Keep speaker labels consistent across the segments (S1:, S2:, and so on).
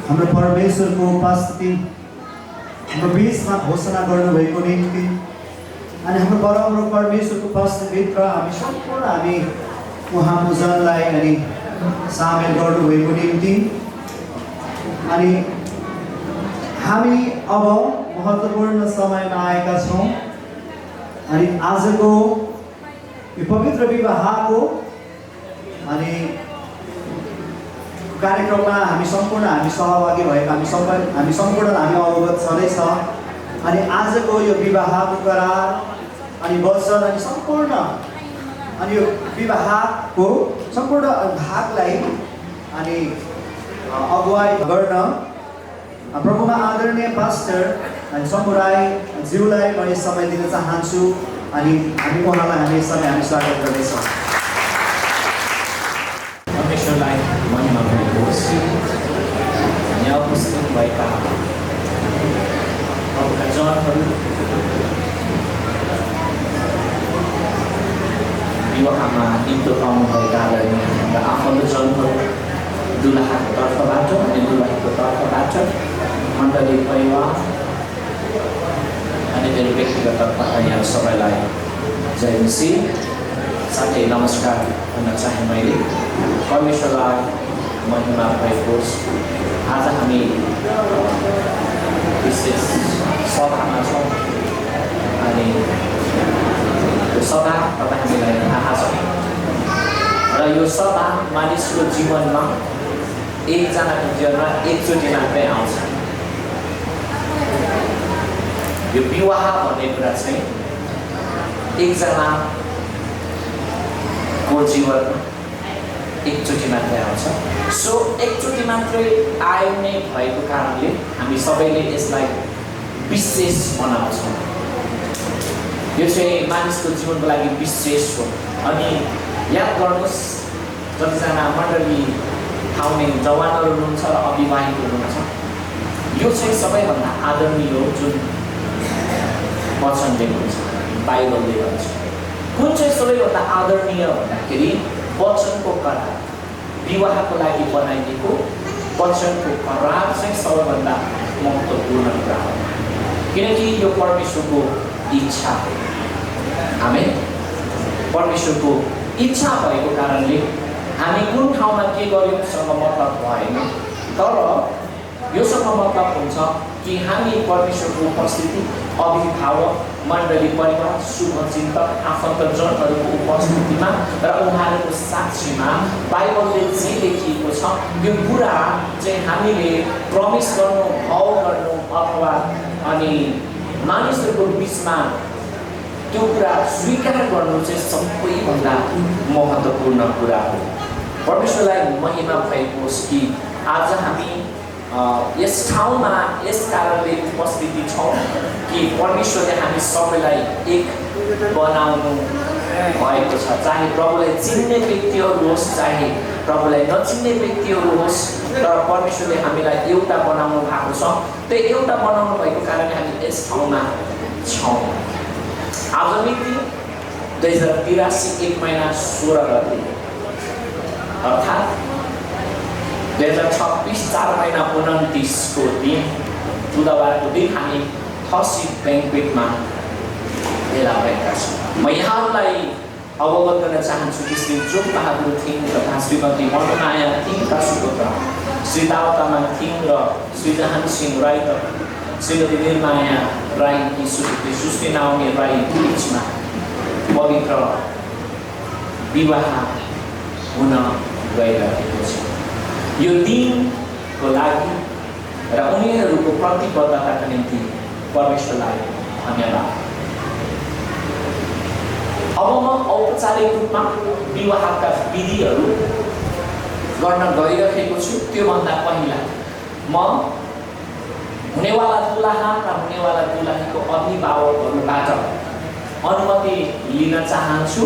S1: हाम्रो परमेश्वरको उपस्थिति हाम्रो बिचमा घोषणा गर्नुभएको निम्ति अनि हाम्रो परम परमेश्वरको उपस्थितिभित्र हामी सम्पूर्ण हामी उहाँ पूजनलाई अनि सामेल गर्नुभएको निम्ति अनि हामी अब महत्त्वपूर्ण समयमा आएका छौँ अनि आजको यो पवित्र विवाहको अनि कार्यक्रममा हामी सहभागी भएका हामी सम्पूर्ण हामी अवगत छँदैछ अनि आजको यो विवाहको करार अनि वचन अनि सम्पूर्ण अनि यो विवाहको सम्पूर्ण भागलाई अनि अगुवाई गर्न प्रभुमा आदरणीय पास्टर अनि समुराई ज्यूलाई म यस समय दिन चाहन्छु अनि हामी उहाँलाई हामी समय हामी स्वागत गर्दैछौँ।
S2: परमेश्वरलाई महिमा होस्। यहाँ उपस्थित भएका प्रभुका जनहरू विवाहमा निम्तो पाउनुभएका र आफन्तजनहरू दुलहाको तर्फबाट अनि दुलहीको तर्फबाट मण्डली परिवार अनि मेरो व्यक्तिगत तर्फबाट यहाँ सबैलाई जय मसीह साथै नमस्कार भन्न चाहे मैले। परमेश्वरलाई महिमा भएको होस्। आज हामी विशेष सभामा छौँ अनि यो सभा तपाईँ हामीलाई थाहा छ र यो सभा मानिसको जीवनमा एकजनाको जीवनमा एकचोटि मात्रै आउँछ। यो विवाह भन्ने कुरा चाहिँ एकजनाको जीवनमा एकचोटि मात्रै आउँछ। सो एकचोटि मात्रै आउने भएको कारणले हामी सबैले यसलाई विशेष मनाउँछौँ। यो चाहिँ मानिसको जीवनको लागि विशेष हो। अनि याद गर्नुहोस् जतिजना मण्डली आउने जवानहरू हुनुहुन्छ र अविवाहित हुनुहुन्छ यो चाहिँ सबैभन्दा आदरणीय हो जुन वचनले हुन्छ बाइबलले भन्छ। कुन चाहिँ सबैभन्दा आदरणीय भन्दाखेरि वचनको करार विवाहको लागि बनाइएको वचनको करार चाहिँ सबैभन्दा महत्त्वपूर्ण कुरा हो किनकि यो परमेश्वरको इच्छा हो। आमेन। परमेश्वरको इच्छा भएको कारणले हामी कुन ठाउँमा के गर्यौँसँग मतलब भएन तर योसँग मतलब हुन्छ कि हामी परमेश्वरको उपस्थिति अभिभावक मण्डली परिवार शुभचिन्तक आफन्तजनहरूको उपस्थितिमा र उहाँहरूको साक्षीमा बाइबलले जे लेखिएको छ यो कुरा चाहिँ हामीले प्रमिस गर्नु भाव गर्नु अथवा अनि मानिसहरूको बिचमा त्यो कुरा स्वीकार गर्नु चाहिँ सबैभन्दा महत्त्वपूर्ण कुरा हो। परमेश्वरलाई महिमा भएको होस् कि आज हामी यस ठाउँमा यस कारणले उपस्थिति छौँ कि परमेश्वरले हामी सबैलाई एक बनाउनु भएको छ। चाहे प्रभुलाई चिन्ने व्यक्तिहरू होस् चाहे प्रभुलाई नचिन्ने व्यक्तिहरू होस् तर परमेश्वरले हामीलाई एउटा बनाउनु भएको छ। त्यो एउटा बनाउनु भएको कारणले हामी यस ठाउँमा छौँ। आज मिति 2083 1 महिना 16 गते अर्थात् 2026 4 महिना 29 को दिन बुधबारको दिन हामी थसी ब्याङ्क्वेटमा भेला भएका छौँ। म यहाँहरूलाई अवगत गर्न चाहन्छु कि श्री जोग बहादुर थिङ तथा श्रीमती मनमाया थिङका सुपुत्र श्री दाव तामाङ थिङ र श्री जहान सिंह राई तथा श्रीमती निर्माया राईकी सुपुत्री सुश्री नाउमी राई बिचमा पवित्र विवाह हुन गइरहेको छ। यो दिनको लागि र उनीहरूको प्रतिबद्धताका निम्ति परमेश्वरलाई धन्यवाद। अब म औपचारिक रूपमा विवाहका विधिहरू गर्न गइरहेको छु। त्योभन्दा पहिला म हुनेवाला दुलहा र हुनेवाला दुलहीको अभिभावकहरूबाट अनुमति लिन चाहन्छु।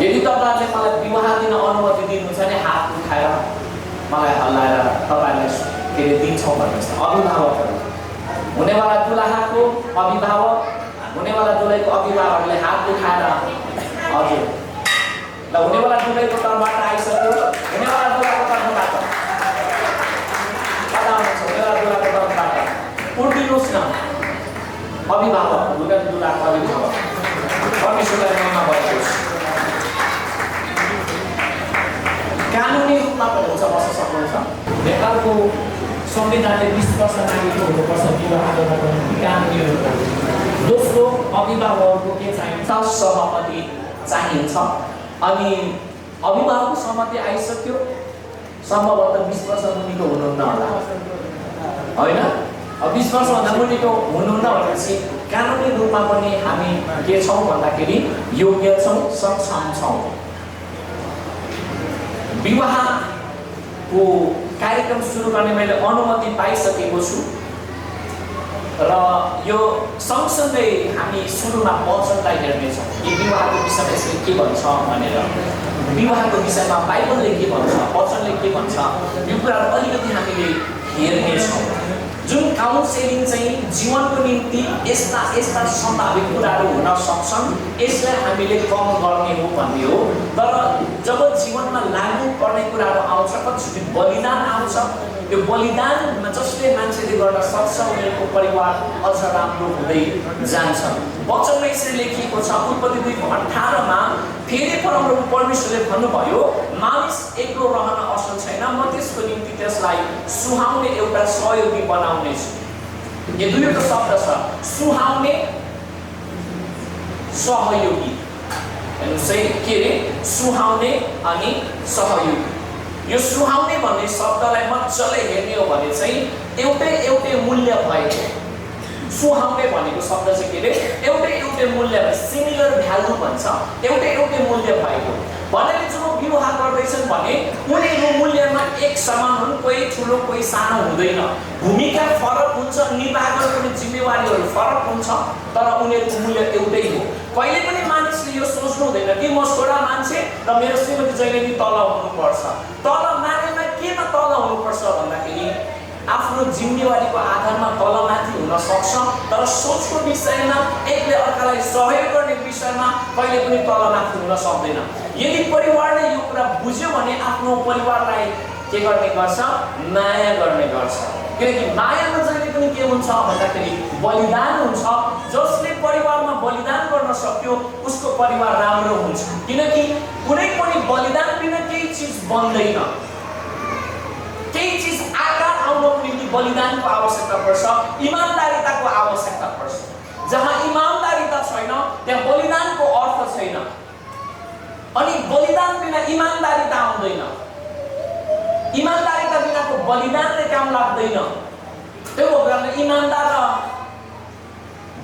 S2: यदि तपाईँहरूले मलाई विवाह दिन अनुमति दिनुहुन्छ भने हात उठाएर मलाई हल्लाएर तपाईँलाई के अरे दिन्छौँ भन्नुहोस् न। अभिभावकहरू हुनेवाला दुलहाको अभिभावक हुनेवाला दुलहीको अभिभावकहरूले हात उठाएर हजुर ल हुनेवाला दुलहीको तर्फबाट आइसक्यो। हुनेवाला दुलहाको तर्फबाट न अभिभावक दुला दुलाको अभिभावक परमेश्वरलाई मनमा भएको छ कानुनी रूपमा पनि हुन्छ बस्न सक्नुहुन्छ नेपालको संविधानले 20 वर्ष नागरिकको हुनुपर्छ विवाह गर्नको निम्ति कानुनी रूपमा दोस्रो अभिभावकहरूको के चाहिन्छ सहमति चाहिन्छ अनि अभिभावकको सहमति आइसक्यो सम्भवतः 20 वर्ष मुनिको हुनुहुन्न होला होइन 20 वर्षभन्दा मुनिको हुनुहुन्न भनेपछि कानुनी रूपमा पनि हामी के छौँ भन्दाखेरि योग्य छौँ सक्षम छौँ विवाहको कार्यक्रम सुरु गर्ने मैले अनुमति पाइसकेको छु र यो सँगसँगै हामी सुरुमा वचनलाई हेर्नेछौँ कि विवाहको विषयमा यसले के भन्छ भनेर विवाहको विषयमा बाइबलले के भन्छ वचनले के भन्छ यो कुराहरू अलिकति हामीले हेर्नेछौँ जुन काउन्सेलिङ चाहिँ जीवनको निम्ति यस्ता सम्भावित कुराहरू हुन सक्छन् यसलाई हामीले कम गर्ने हो भन्ने हो तर जब जीवनमा लागू पर्ने कुराहरू आउँछ कतिचोटि बलिदान आउँछ यो बलिदानमा जसले मान्छेले गर्न सक्छ उनीहरूको परिवार अझ राम्रो हुँदै जान्छ वचनमा यसरी लेखिएको छ उत्पत्ति 2:18 फेरि परमेश्वरले भन्नुभयो मानिस एक्लो रहन असल छैन म त्यसको निम्ति त्यसलाई सुहाउने एउटा सहयोगी बनाउने छु यो दुईवटा शब्द छ सुहाउने सहयोगी के रे सुहाउने अनि सहयोगी यो सुहाउने भन्ने शब्दलाई मजाले हेर्ने हो भने चाहिँ एउटै मूल्य भएको सुहाउने भनेको शब्द चाहिँ के रे एउटै मूल्य सिमिलर भ्यालु भन्छ एउटै मूल्य भएको भनेले जब विवाह गर्दैछन् भने उनीहरू मूल्यमा एक समान हुन् कोही ठुलो कोही सानो हुँदैन भूमिका फरक हुन्छ निर्वाह गर्ने जिम्मेवारीहरू फरक हुन्छ तर उनीहरूको मूल्य एउटै हो कहिले पनि मानिसले यो सोच्नु हुँदैन कि म छोरा मान्छे र मेरो श्रीमती जहिले नि तल हुनुपर्छ तल मानेमा केमा तल हुनुपर्छ भन्दाखेरि आफ्नो जिम्मेवारीको आधारमा तलमाथि हुन सक्छ तर सोचको विषयमा एकले अर्कालाई सहयोग गर्ने विषयमा कहिले पनि तलमाथि हुन सक्दैन यदि परिवारले यो कुरा बुझ्यो भने आफ्नो परिवारलाई के गर्ने गर्छ माया गर्ने गर्छ किनकि मायामा जहिले पनि के हुन्छ भन्दाखेरि बलिदान हुन्छ जसले परिवारमा बलिदान गर्न सक्यो उसको परिवार राम्रो हुन्छ किनकि कुनै पनि बलिदान बिना केही चिज बन्दैन केही चिज आकार आउनको निम्ति बलिदानको आवश्यकता पर्छ इमानदारीताको आवश्यकता पर्छ जहाँ इमानदारीता छैन त्यहाँ बलिदानको अर्थ छैन अनि बलिदान बिना इमानदारीता आउँदैन इमानदारीता बिनाको बलिदानले काम लाग्दैन त्यो भएर इमानदार र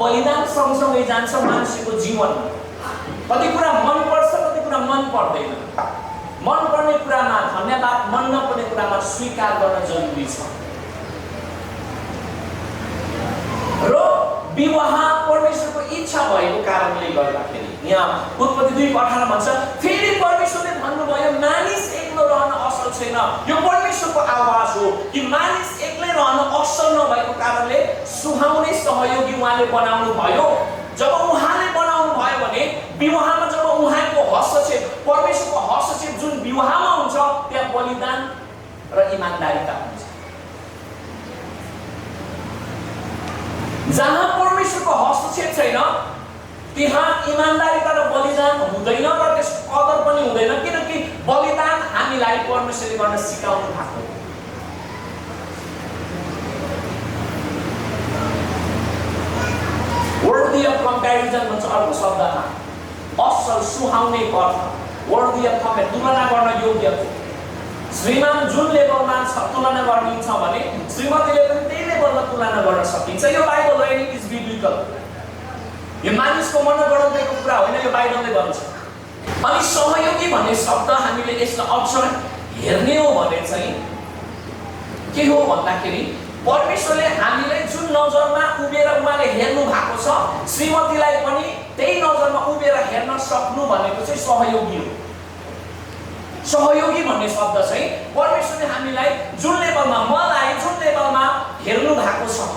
S2: बलिदान सँगसँगै जान्छ मान्छेको जीवन कति कुरा मन पर्छ कति कुरा मन पर्दैन मन पर्ने कुरामा धन्यवाद मन नपर्ने कुरामा स्वीकार गर्न जरुरी छ र विवाह परमेश्वरको इच्छा भएको कारणले गर्दाखेरि यहाँ उत्पत्ति 2:18 भन्छ फेरि परमेश्वरले भन्नुभयो मानिस एक्लो रहन असल छैन यो परमेश्वरको आवाज हो कि मानिस एक्लै रहन असल नभएको कारणले सुहाउने सहयोगी उहाँले बनाउनु भयो जब उहाँले बनाउनु भयो भने विवाहमा जब उहाँको हस्तक्षेप परमेश्वरको हस्तक्षेप जुन विवाहमा हुन्छ त्यहाँ बलिदान र इमानदारीता हुन्छ जहाँ परमेश्वरको हस्तक्षेप छैन त्यहाँ इमानदारीता र बलिदान हुँदैन र त्यसको कदर पनि हुँदैन किनकि बलिदान हामीलाई परमेश्वरले गर्न सिकाउनु भएको वर्दी अफ कम्प्यारिजन भन्छ अर्को शब्दमा असल सुहाउने अर्थ वर्दी अफ कम्पेयर तुलना गर्न योग्य श्रीमान जुन लेभलमा तुलना गरिन्छ भने श्रीमतीले पनि त्यही लेभलमा तुलना गर्न सकिन्छ यो बाइबल होइन इज बिब्लिकल यो मानिसको मनोगणन्तको कुरा होइन यो बाइबलले भन्छ अनि सहयोगी भन्ने शब्द हामीले यसलाई अक्षर हेर्ने हो भने चाहिँ के हो भन्दाखेरि परमेश्वरले हामीलाई जुन नजरमा उभिएर उहाँले हेर्नु भएको छ श्रीमतीलाई पनि त्यही नजरमा उभिएर हेर्न सक्नु भनेको चाहिँ सहयोगी हो सहयोगी भन्ने शब्द चाहिँ परमेश्वरले हामीलाई जुन लेभलमा मलाई जुन लेभलमा हेर्नु भएको छ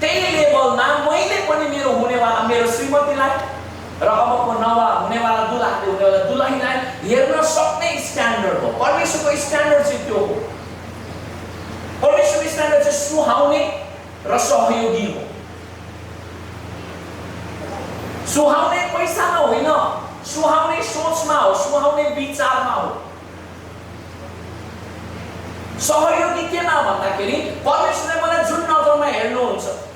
S2: त्यही लेभलमा मैले पनि मेरो हुनेवाला मेरो श्रीमतीलाई र अबको नवा हुनेवाला दुलाहले हुनेवाला दुलाहीलाई हेर्न सक्ने स्ट्यान्डर्ड हो परमेश्वरको स्ट्यान्डर्ड चाहिँ त्यो हो परमेश्वरको स्ट्यान्डर्ड चाहिँ सुहाउने र सहयोगी हो सुहाउने पैसामा होइन, सुहाउने सोचमा हो, सुहाउने विचारमा हो। सहयोगी केमा भन्दाखेरि परमेश्वरले मलाई जुन नजरमा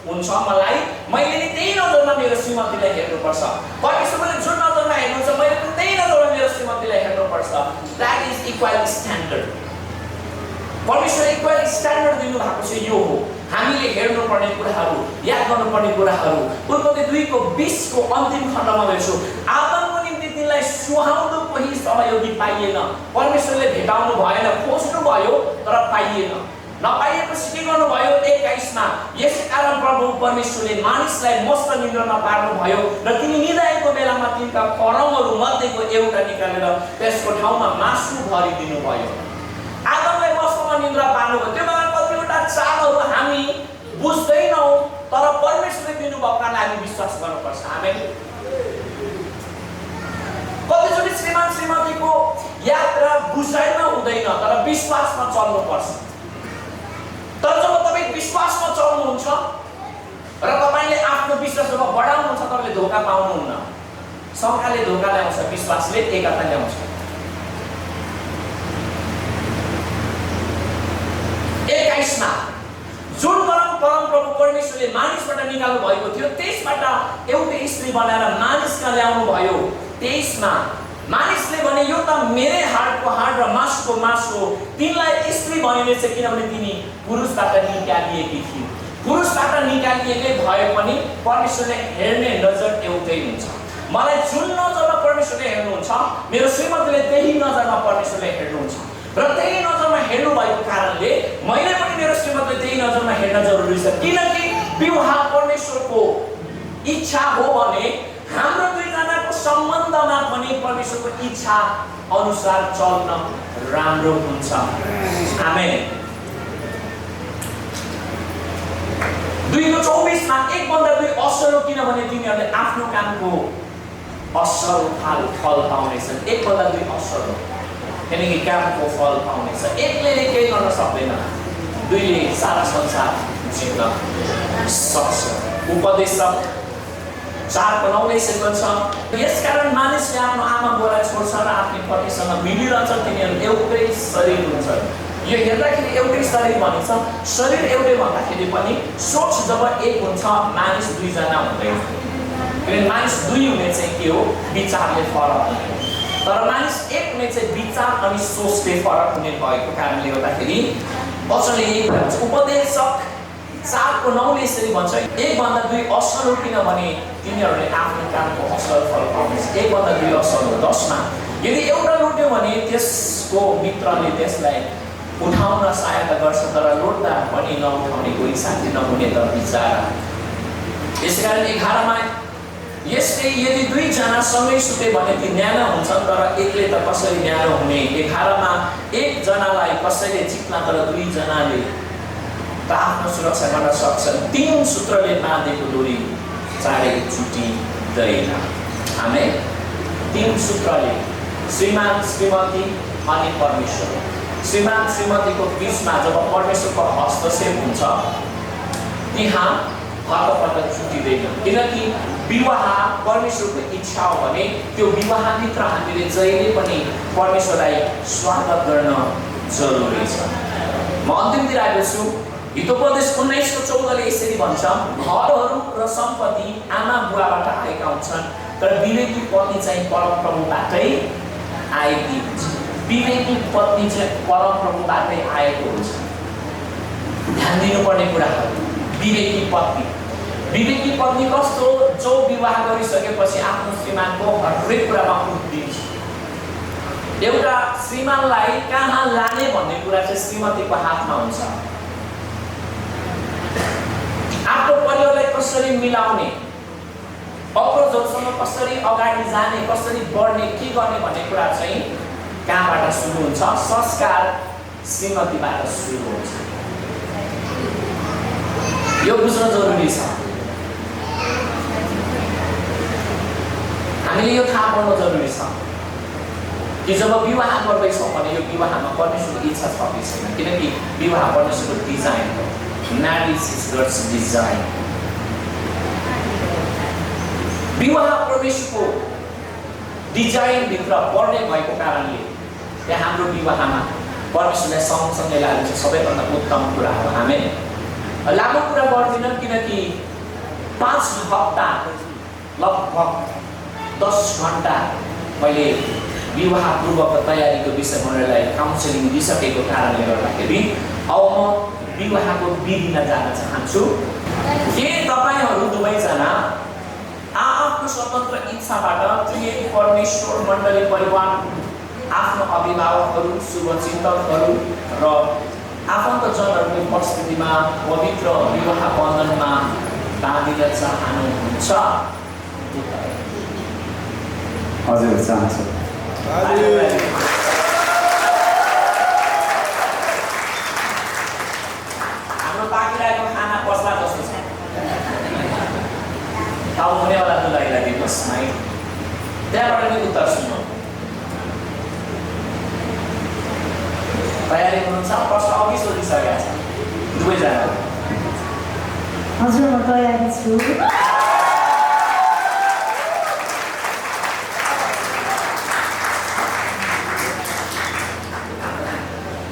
S2: हुन्छ मलाई, मैले नि त्यही नजरमा मेरो श्रीमतीलाई हेर्नुपर्छ। परमेश्वरले जुन नजरमा हेर्नुहुन्छ मैले पनि त्यही नजरमा मेरो श्रीमतीलाई हेर्नुपर्छ। That is equal standard. परमेश्वरले इक्वल स्ट्यान्डर्ड दिनुभएको छ। यो हो हामीले हेर्नुपर्ने कुराहरू, याद गर्नुपर्ने कुराहरू। उत्पत्ति 2:20 को अन्तिम खण्डमा लेख्छु, आदमको निम्ति तिनलाई सुहाउँदो कोही सहयोगी पाइएन। परमेश्वरले भेटाउनु भएन, खोज्नु भयो तर पाइएन। नपाइएपछि के गर्नुभयो? 21 मा यसैकारण प्रभु परमेश्वरले मानिसलाई मस्त निन्द्रामा पार्नुभयो र तिनी निदाएको बेलामा तिनका परमहरू मध्येको एउटा निकालेर त्यसको ठाउँमा मासु भरिदिनु भयो। आदमलाई मस्तमा निन्द्रा पार्नुभयो। त्यो बेला कतिवटा चालहरू हामी बुझ्दैनौँ, तर परमेश्वरले दिनुभएको कारणले हामी विश्वास गर्नुपर्छ। आमेन। कतिचोटि श्रीमान श्रीमतीको यात्रा बुझाइमा हुँदैन, तर विश्वासमा चल्नुपर्छ। तर जब तपाईँ विश्वासमा चल्नुहुन्छ र तपाईँले आफ्नो विश्वास जब बढाउनुहुन्छ, तपाईँले धोका पाउनुहुन्न। शङ्काले धोका ल्याउँछ, विश्वासले एकता ल्याउँछ। 21 मा जुन परमप्रभु परमेश्वरले मानिसबाट निकाल्नु भएको थियो, त्यसबाट एउटै स्त्री बनाएर मानिसका ल्याउनु भयो। 23 मा मानिसले भने यो त मेरै हाडको हाड र मासुको मासु हो, तिनलाई स्त्री भनिनेछ किनभने तिनी पुरुषबाट निकालिएकी थिए। पुरुषबाट निकालिएकै भए पनि परमेश्वरले हेर्ने नजर एउटै हुन्छ। मलाई जुन नजरमा परमेश्वरले हेर्नुहुन्छ, मेरो श्रीमतीले त्यही नजरमा परमेश्वरले हेर्नुहुन्छ र त्यही नजरमा हेर्नु भएको कारणले मैले पनि मेरो श्रीमतीले त्यही नजरमा हेर्न जरुरी छ। किनकि विवाह परमेश्वरको इच्छा हो भने हाम्रो दुईजनाको सम्बन्धमा पनि परमेश्वरको इच्छा अनुसार चल्न राम्रो हुन्छ। आमेन। 2:24 मा 1:2 असल हो किनभने तिनीहरूले आफ्नो कामको असल फल पाउनेछन्। 1:2 असल हो किनकि कामको फल पाउनेछ। एकले केही गर्न सक्दैन, दुईले सारा संसार जित्न सक्छ। उपदेश 4:9 लेखेको छ, यसकारण मानिसले आफ्नो आमा बुवालाई छोड्छ र आफ्नो पतिसँग मिलिरहन्छ, तिनीहरू एउटै शरीर हुन्छन्। यो हेर्दाखेरि एउटै शरीर भनिन्छ। शरीर एउटै भन्दाखेरि पनि सोच जब एक हुन्छ, मानिस दुईजना हुँदैन। किनभने मानिस दुई हुने चाहिँ के हो? विचारले फरक हुने। तर मानिस एक हुने चाहिँ विचार अनि सोचले फरक हुने भएको कारणले गर्दाखेरि वचनले यही भन्छ। उपदेशक 4:9 यसरी भन्छ, 1:2 असल हो किनभने तिनीहरूले आफ्नो कामको असल फल पाउनेछ। 1:2 असल हो। 10 मा यदि एउटा लुट्यो भने त्यसको मित्रले त्यसलाई उठाउन सहायता गर्छ, तर लुट्दा पनि नउठाउने कोही साथी नहुने त बिचारा। यसकारण 11 मा यस्तै यदि दुईजना सँगै सुते भने ती न्यानो हुन्छन्, तर एकले त कसरी न्यानो हुने। 11 मा एकजनालाई कसैले जित्ला, तर दुईजनाले त आफ्नो सुरक्षा गर्न सक्छन्। 3 सूत्रले बाँधेको डोरी चाँडै छुटिँदैन। आमेन। 3 सूत्रले श्रीमान श्रीमती अनि परमेश्वर। श्रीमान श्रीमतीको बिचमा जब परमेश्वरको हस्तक्षेप हुन्छ, त्यहाँ हतपत छुटिँदैन। किनकि विवाह परमेश्वरको इच्छा हो भने त्यो विवाहभित्र हामीले जहिले पनि परमेश्वरलाई स्वागत गर्न जरुरी छ। म अन्तिमतिर आएको छु। हितोपदेश 19:14 यसरी भन्छ, घरहरू र सम्पत्ति आमा बुवाबाट आएका हुन्छन्, तर विवेकी पत्नी चाहिँ परमप्रभुबाटै आएकी हुन्छ। विवेकी पत्नी चाहिँ परमप्रभुबाटै आएको हुन्छ। ध्यान दिनुपर्ने कुराहरू। विवेकी पत्नी कस्तो? जो विवाह गरिसकेपछि आफ्नो श्रीमानको हरेक कुरामा उठ्दिन्छ। एउटा श्रीमानलाई कहाँ लाने भन्ने कुरा चाहिँ श्रीमतीको हातमा हुन्छ। आफ्नो परिवारलाई कसरी मिलाउने, अग्रजहरूसँग कसरी अगाडि जाने, कसरी बढ्ने, के गर्ने भन्ने कुरा चाहिँ कहाँबाट सुरु हुन्छ? संस्कार श्रीमतीबाट सुरु हुन्छ। यो बुझ्न जरुरी छ। हामीले यो थाहा पाउन जरुरी छ कि जब विवाह गर्दैछौँ भने यो विवाहमा परमेश्वरको इच्छा छ कि छैन। किनकि विवाह परमेश्वरको डिजाइन हो। Marriage is God's design. विवाह परमेश्वरको डिजाइनभित्र पर्ने भएको कारणले यहाँ हाम्रो विवाहमा परमेश्वरलाई सँगसँगै लागु चाहिँ सबैभन्दा उत्तम कुरा हो। हामी लामो कुरा गर्दिनँ किनकि 5 हप्ता लगभग 10 घन्टा मैले विवाह पूर्वको तयारीको विषयमा उनीहरूलाई काउन्सिलिङ दिइसकेको कारणले गर्दाखेरि अब म विवाहको विधिमा जान चाहन्छु। के तपाईँहरू दुवैजना आफ्नो स्वतन्त्र इच्छाबाट त्रिएक परमेश्वर मण्डली परिवार, आफ्नो अभिभावकहरू, शुभचिन्तकहरू र आफन्तजनहरूको उपस्थितिमा पवित्र विवाह बन्धनमा बाँधिन चाहनुहुन्छ?
S1: हजुर चाहन्छु।
S2: हाम्रो बाँकी रहेको खाना पस्ला जस्तो छ। ताउ हुनेवाला दुलाईलाई दिनुहोस् है। त्यहाँबाट नि उत्तर सुन्नु। तयारी हुनुहुन्छ? प्रश्न अघि सोधिसकेका छ दुवैजना।
S3: हजुर म तयारी छु।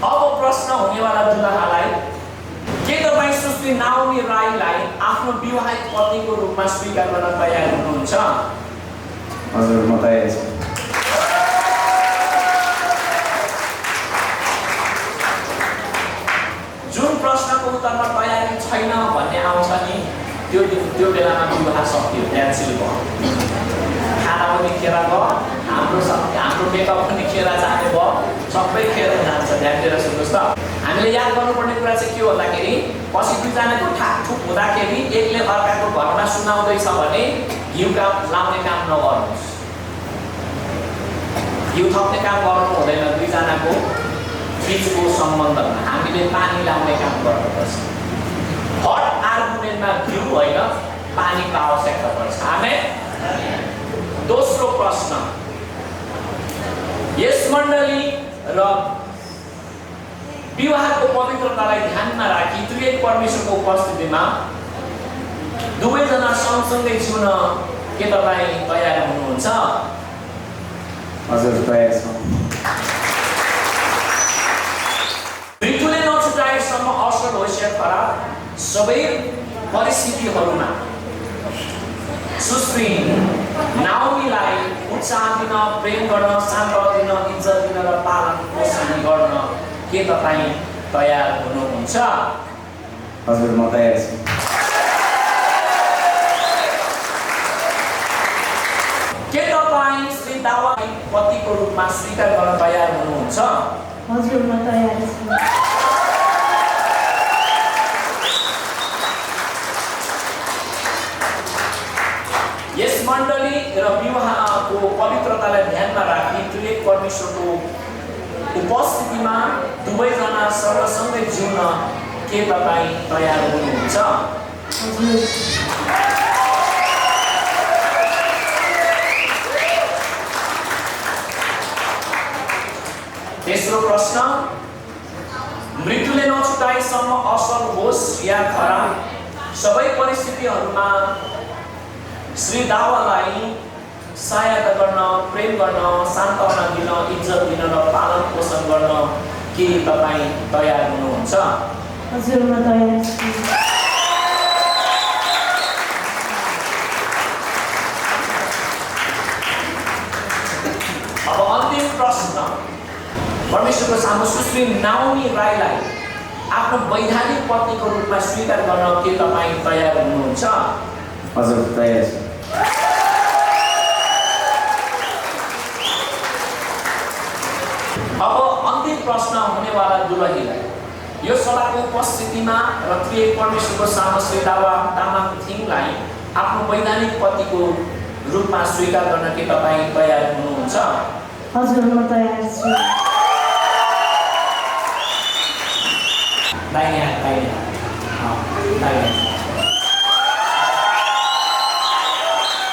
S2: अब प्रश्न हुनेवाला दुलाहालाई, के तपाईँ सुश्री नाओमी राईलाई आफ्नो विवाहित पत्नीको रूपमा स्वीकार गर्न तयार हुनुहुन्छ?
S1: हजुर म तयार छु।
S2: जुन प्रश्नको उत्तरमा तयारी छैन भन्ने आउँछ नि त्यो बेलामा विवाह सकियो, क्यान्सिल भयो। खाना पनि खेर गयो, हाम्रो मेकअप पनि खेर जाने भयो, सबै खेर जान्छ। ध्यान दिएर सुन्नुहोस् त। हामीले याद गर्नुपर्ने कुरा चाहिँ के हो भन्दाखेरि पछि दुईजनाको ठाकठुक हुँदाखेरि एकले अर्काको घरमा सुनाउँदैछ भने घिउ काम लाउने काम नगर्नुहोस्। घिउ थप्ने काम गर्नु हुँदैन। दुईजनाको बिचको सम्बन्धमा हामीले पानी लाउने काम गर्नुपर्छ। हट आर्गुमेन्टमा घिउ होइन पानीको आवश्यकता पर्छ। आमेन। दोस्रो प्रश्न, यस मण्डली र विवाहको पवित्रतालाई ध्यानमा राखी त्रिएक परमेश्वरको उपस्थितिमा दुवैजना सँगसँगै जिउन के तपाईँ तयार हुनुहुन्छ?
S1: हजुर तयार छु।
S2: मृत्युले नछुटाएसम्म असल होस् या खराब सबै परिस्थितिहरूमा सुश्री नाओमीलाई उत्साह दिन, प्रेम गर्न, सान्त्वना दिन, इज्जत दिन र पालन पोषण गर्न के तपाईँ तयार हुनुहुन्छ?
S1: हजुर म तयार छु।
S2: के तपाईँ श्री दावा पतिको रूपमा स्वीकार गर्न तयार हुनुहुन्छ?
S3: हजुर म तयार छु।
S2: यस मण्डली र विवाहको पवित्रतालाई ध्यानमा राखी त्रिएक परमेश्वरको उपस्थितिमा दुवैजना सँगसँगै जिउन के तपाईँ तयार हुनुहुन्छ?
S3: हजुर।
S2: तेस्रो प्रश्न, मृत्युले नछुटाएसम्म असल होस् या खराब सबै परिस्थितिहरूमा श्री दावालाई सहायता गर्न, प्रेम गर्न, सान्त्वना दिन, इज्जत दिन र पालन पोषण गर्न के तपाईँ तयार हुनुहुन्छ?
S3: हजुर म तयार छु।
S2: अब अन्तिम प्रश्न, परमेश्वरको सामु सुश्री नाओमी राईलाई आफ्नो वैधानिक पत्नीको रूपमा स्वीकार गर्न के तपाईँ तयार हुनुहुन्छ?
S1: हजुर तयार छु।
S2: अब अन्तिम प्रश्न हुनेवाला दुलहीलाई यो सभाको उपस्थितिमा र त्रिएक परमेश्वरको सामु श्री दावा तामाङ थिङलाई आफ्नो वैधानिक पतिको रूपमा स्वीकार गर्न के तपाईँ तयार हुनुहुन्छ?
S3: हजुर म तयार छु।
S2: दाहिने हात, दाहिने हात।